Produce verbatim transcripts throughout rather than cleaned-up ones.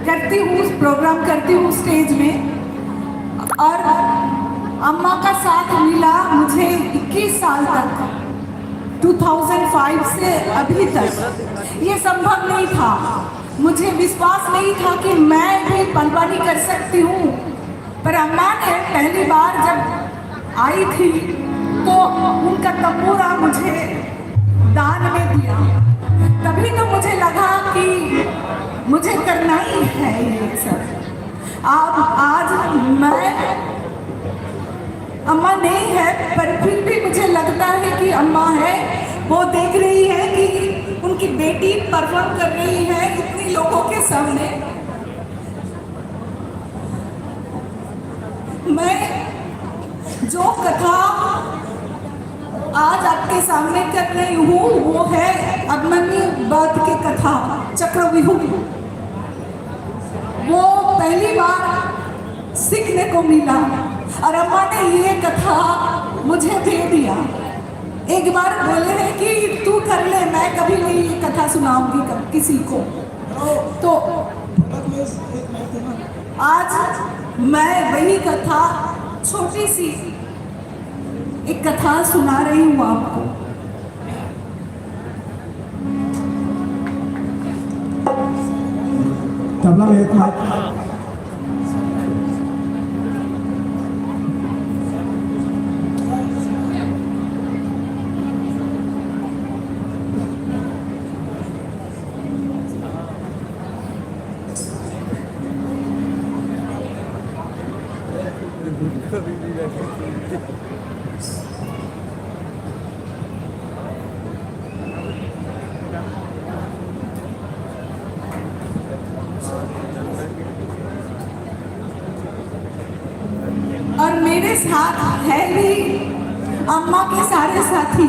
करती हूँ, प्रोग्राम करती हूँ स्टेज में। और अम्मा का साथ मिला मुझे इक्कीस साल तक, दो हज़ार पाँच से अभी तक। ये संभव नहीं था, मुझे विश्वास नहीं था कि मैं भी पंडवानी कर सकती हूँ। पर अम्मा ने पहली बार जब आई थी तो उनका तंबूरा मुझे दान में दिया। तभी तो मुझे लगा कि मुझे करना ही है ये सब। अब आज मैं, अम्मा नहीं है, पर फिर भी मुझे लगता है कि अम्मा है। वो देख रही है कि उनकी बेटी परफॉर्म कर रही है इतने लोगों के सामने। मैं जो कथा आज आपके सामने कर रही हूँ, वो है अभिमन्यु वध की कथा, चक्रव्यूह। वो पहली बार सीखने को मिला और अम्मा ने ये कथा मुझे दे दिया। एक बार बोले हैं कि तू कर ले, मैं कभी नहीं ये कथा सुनाऊंगी कब-, किसी को। तो आज मैं वही कथा, छोटी सी एक कथा सुना रही हूँ आपको। तबला में एक माइक। और मेरे साथ है भी अम्मा के सारे साथी,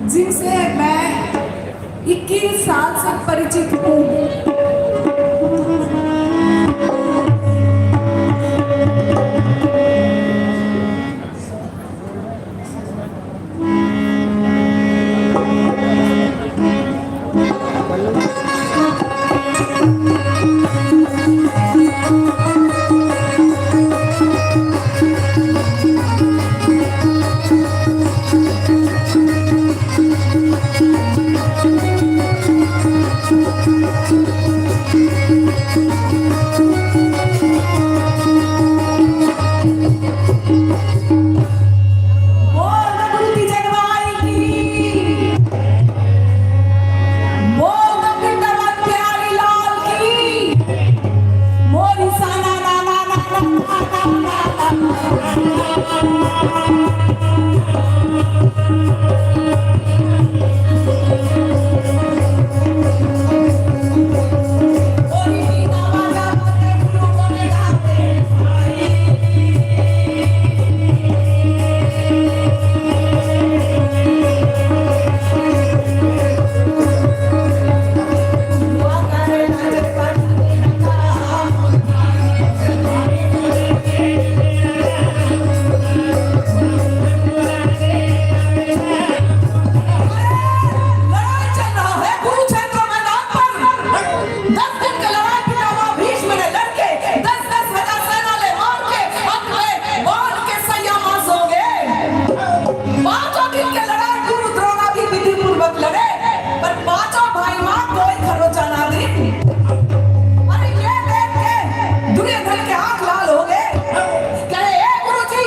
जिनसे मैं इक्कीस साल से परिचित हूँ। बोल दो गुरु की जगवाई की। बोल दो वृंदावन बिहारी लाल की। मोरी साना ना ना ना ना ना ना ना। लड़ाई चल रहा है कुरुक्षेत्र मैदान पर। दस दिन का लड़ाई पितामह भीष्म ने लड़के दस दस हजार सेना ले मार के अंत में बाण के सैया मांस हो गए। पांचों दिन के लड़ाई गुरु द्रोणा भी विधि पूर्वक लड़े, पर पांचों भाई मां कोई खरोचा ना दी। अरे ये देख के दुर्योधन के आंख लाल हो गए। कहे, "ए गुरु जी,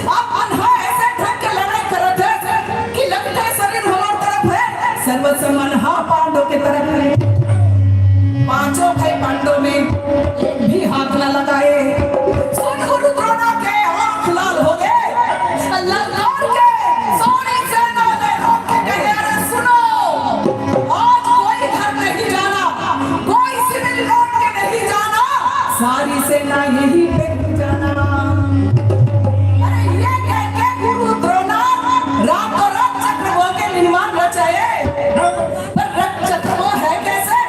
आप मन ह ऐसे ढंग के लड़ाई करत है कि लगते शरीर हमार तरफ है, सर्वस्व मन हा पांडव के तरफ है।" पांचों भाई पांडव में एक भी हाथ न लगाए। सुन गुरु द्रोणा के आंख लाल हो गए। ललकार के सोनी सेना ने रोक के कहे, "अरे सुनो, आज कोई घर नहीं जाना, कोई सिविल कोड के नहीं जाना, सारी सेना यहीं पे जाना।" अरे ये कह के गुरु द्रोणा रातों रात चक्रव्यूह के निर्माण रचाए। पर रथ चक्रव्यूह है कैसे?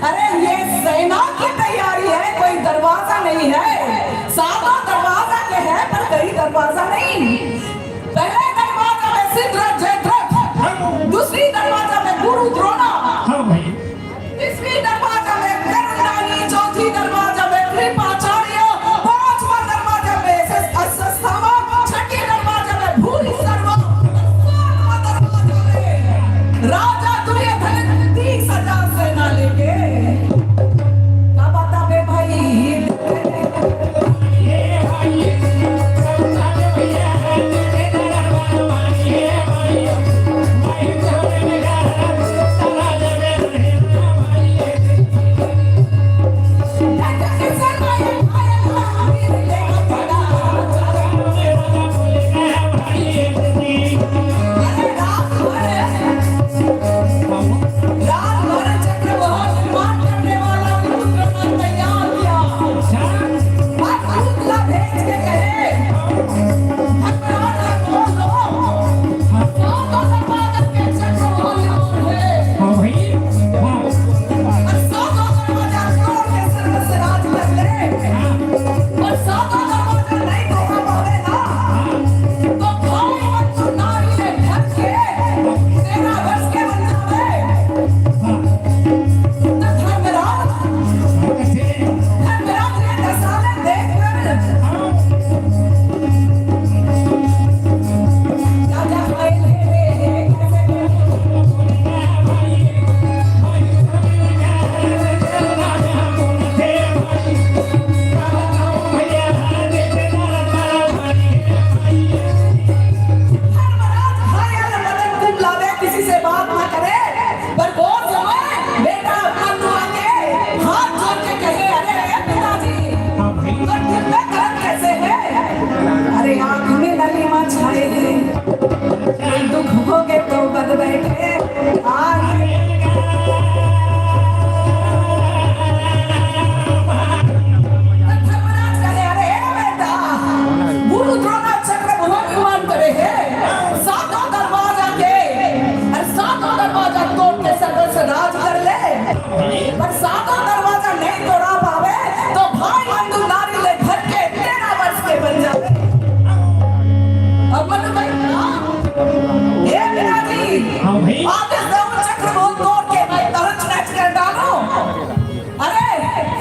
अरे ये सेना की तैयारी है, कोई दरवाजा नहीं है। सातों दरवाजा के हैं पर कई दरवाजा नहीं। पहले दरवाजा में सिद्धरथ जयद्रथ, दूसरी दरवाजा में गुरु द्रोणा, हाँ भाई। तीसरी दरवाजा में करुणानी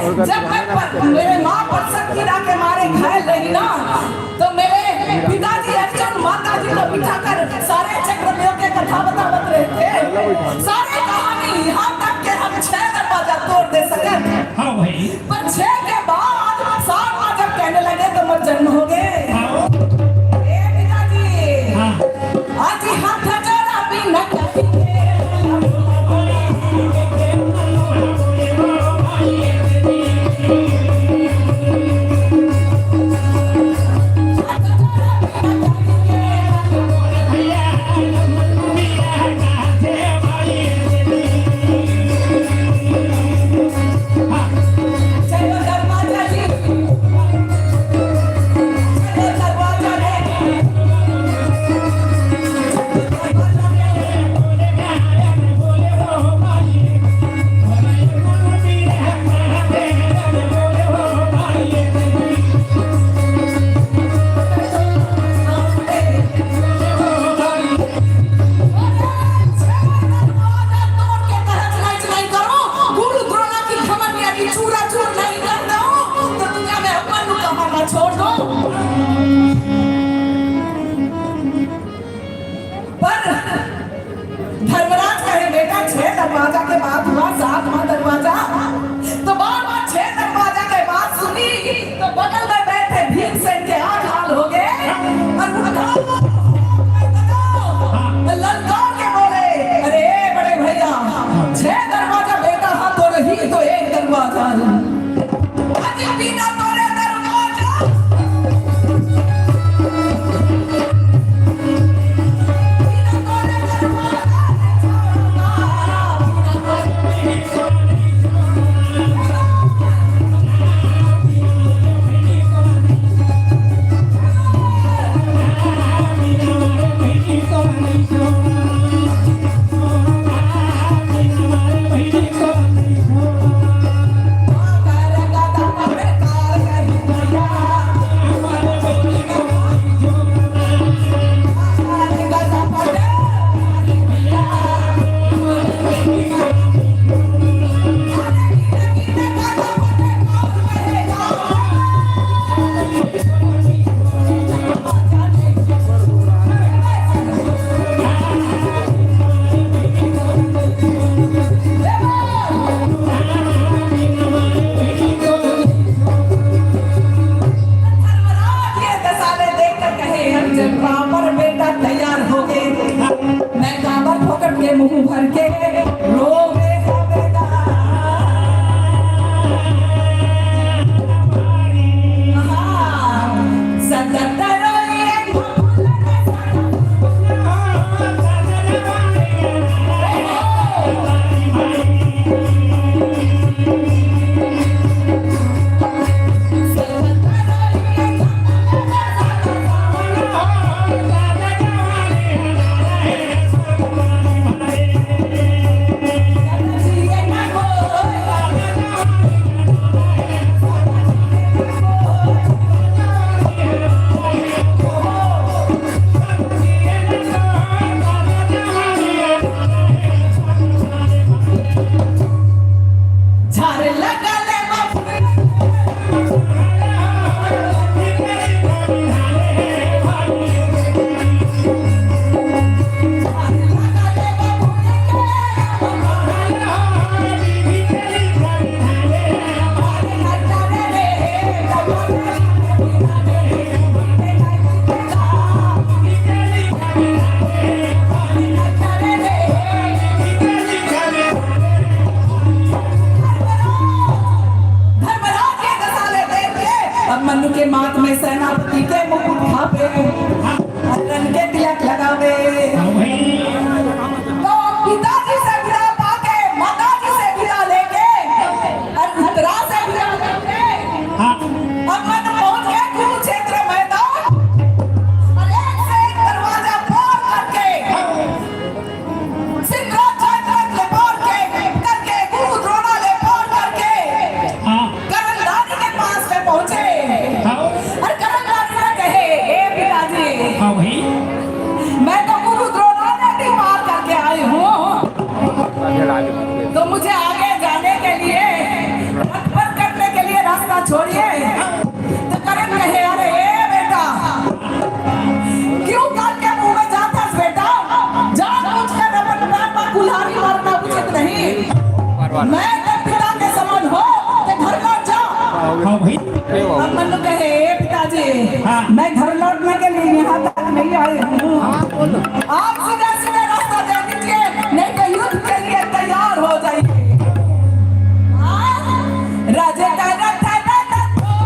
जब मैं पर, मेरे माँ परसत कीड़ा के मारे घायल रही ना, तो मेरे पिताजी अर्जुन माता जी को बिठाकर सारे चक्रव्यूह के कथा बतावत रहे थे। सारी कहानी यहाँ तक के हम छह दरवाजा तोड़ दे सकत। हाँ भाई। पर छह के बाद सातवां जब कहने लगे तो मोर जन्म हो गए। हाँ। ए पिताजी, हाँ। आज हाथ जोड़ा बिनती। पर धर्मराज कहे, "बेटा, छह दरवाजा के बात हुआ, सातवां दरवाजा।" तो बार बार छह दरवाजा के बात सुनी, तो बगल में बैठे भीमसेन के आंख लाल हो गए। और उठा, ललकार के बोले, "अरे बड़े भैया, छह दरवाजा बेटा, हाँ तो रही तो एक दरवाजा।" धर्मराज ये दशा ले देख कर कहे, "हम जब रावण बेटा तैयार हो गए, मैं काबर फोकट के मुंह भर के रोवे हवे दा।" हाँ, सतत रोई धर्मराज के दशा ले देख के, अब मनु के माथ में सेनापति के मुकुट थापे, हाँ। रंग के तिलक लगावे। हाँ भाई। तो पिताजी से विदा पाके, माताजी से विदा लेके, और पुत्रा से विदा लेके, हाँ। अब मन पहुंच गए कुरुक्षेत्र मैदान। और एक से एक दरवाजा पार करके, सिंद्राचार्य ले पार के, करके, गुरु द्रोणा ले पार करके, हाँ। करणधारी के पास में पहुंचे। हाँ। और करणधारी ने हाँ भाई। हम मन कहे, "ए पिताजी, हाँ। मैं घर लौटने के लिए यहाँ तक नहीं आई हूँ। आप सीधा सीधा रास्ता दे दीजिए, नहीं तो युद्ध के लिए तैयार हो जाइए।" हाँ? राजे का रथ है, रथ है,